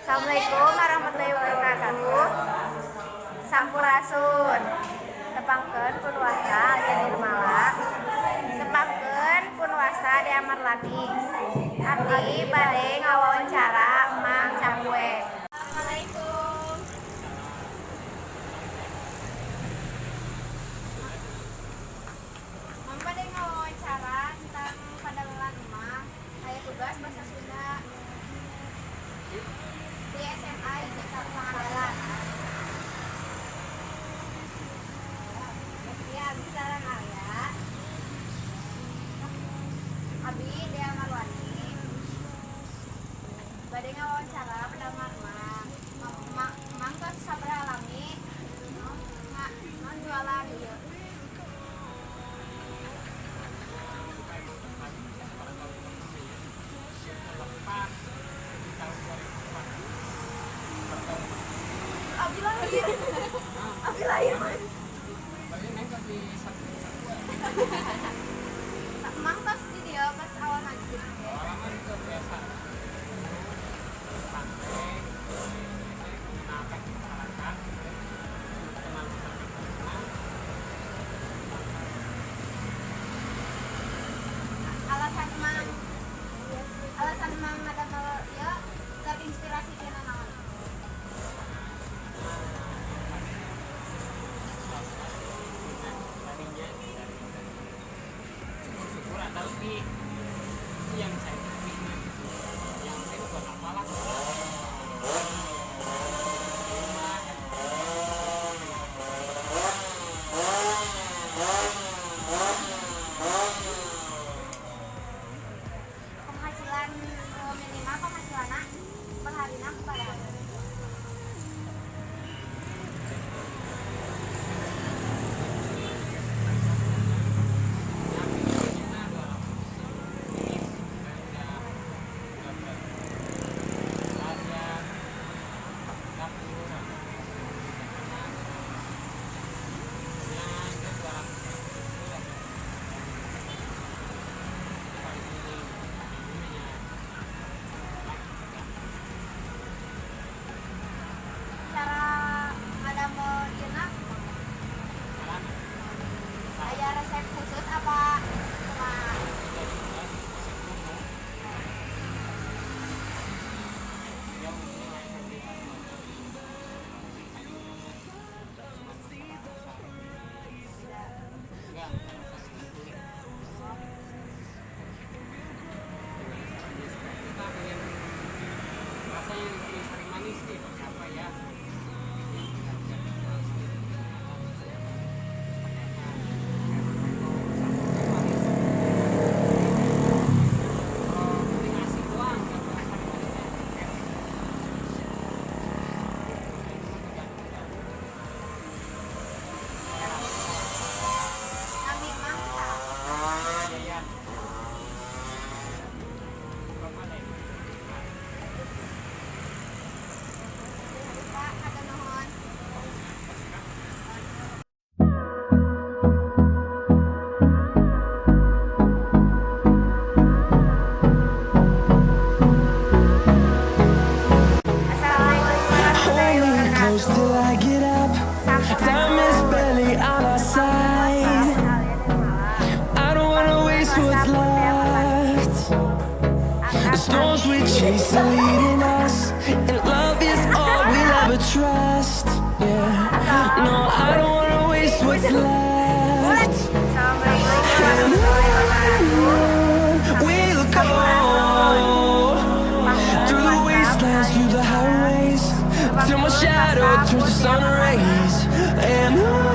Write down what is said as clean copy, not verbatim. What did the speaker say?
Assalamualaikum warahmatullahi wabarakatuh. Sampurasun. Tepangkeun pun wasta Alia Nirmala. Tepangkeun pun wasta Dea Marlani. Abdi bade ngawawancara Mang Cakwe. Assalamualaikum. Mang bade ngawawancara tentang padamelan Mang. Aya tugas bahasa Sunda di SMA ISIS Pangandaran. Ya, abdi sareng Alia. Abi Dea Marwani. Bade ngawawancara padamelan Mang. Mang, Mang tos sabaraha lami nga jualan ieu? Abi lahir. Abi lahir, Mang. Mang tos di dieu pas awal maju. Alasan Mang alasan Mang ngadamel ieu terinspirasi tina naon? Syukur-syukur ada lebih, itu yang saya pikir, yang saya buat apalah rumah kan. Penghasilan minimal penghasilanna per harina sabaraha? Yang minimalnya 200 ini udah belanja dapur ya, itu 200 lah paling minim ininya. Cara ngadamel ieu na Caranya aya resep khusus apa kumaha? Jadi resep umum ya, umumnya efektif cuma masalah rasa, enggak rasa kulit dengan caranya supaya kita pengen rasanya lebih sering manis nih, pakai apa ya, ini kita terus pakai apa, kayak manis. Kalau penting asin doang nggak ada sari manisnya, kayak itu mah tergantung selera. Nami Mang saha? Yayan. Bapak deh. Pak, hatur nuhun. Assalamualaikum warahmatullahi Hold me close wabarakatuh. till I get up. Time is Sampurasun. Barely on our Tepangkeun wasta side. pun Alia Nirmala. I don't wanna Tepangkeun waste wasta what's pun Dea Marlani. left. The Akang storms abi we chase are leading us, and love is all we'll ever trust. Yeah, no, I don't wanna waste what's left. Assalamualaikum And warahmatullahi wabarakatuh. on we'll Sampurasun. go Tepangkeun through the wasta pun wastelands, Alia through the Nirmala. highways, till my Tepangkeun shadow wasta turns pun to Dea sun Marlani. rays. And on